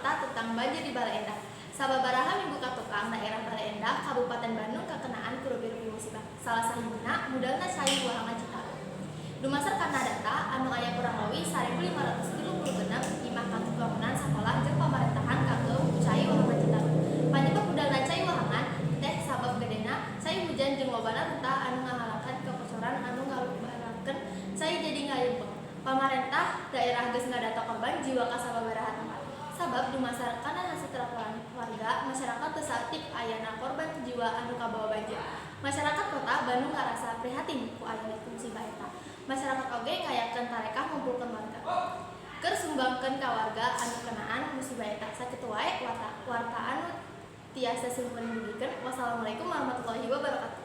Warta tentang banjir di Baleendah. Sababaraha minggu katukang, daerah Baleendah, Kabupaten Bandung, kakenaan ku rupi-rupi musibah. Salah sahijina mudalna cai wahangan Citarum. Dumasar kana data anu aya, kurang leuwih 1536 imah kantor, bangunan sakola jeung pamarentahan kakeum ku cai wahangan Citarum. Panyebab mudalna cai wahangan teh sabab gedena cai hujan jeung lobana runtah anu ngahalangkan kebocoran anu ngalubarkeun cai jadi ngalempeng. Pamarentah daerah geus ngadata korban jiwa ka sababaraha tempat. Sabab dumasar kana hasil laporan warga, masyarakat teu saeutik ayana korban jiwa anu kabawa banjir. Masyarakat Kota Bandung ngarasa prihatin ku ayana musibah eta. Masyarakat oge ngayakeun tarekah ngumpulkeun warga keur sumbangkeun ka warga anu kenaan musibah eta. Sakitu wae warta anu tiasa simkuring dugikeun. Wassalamualaikum warahmatullahi wabarakatuh.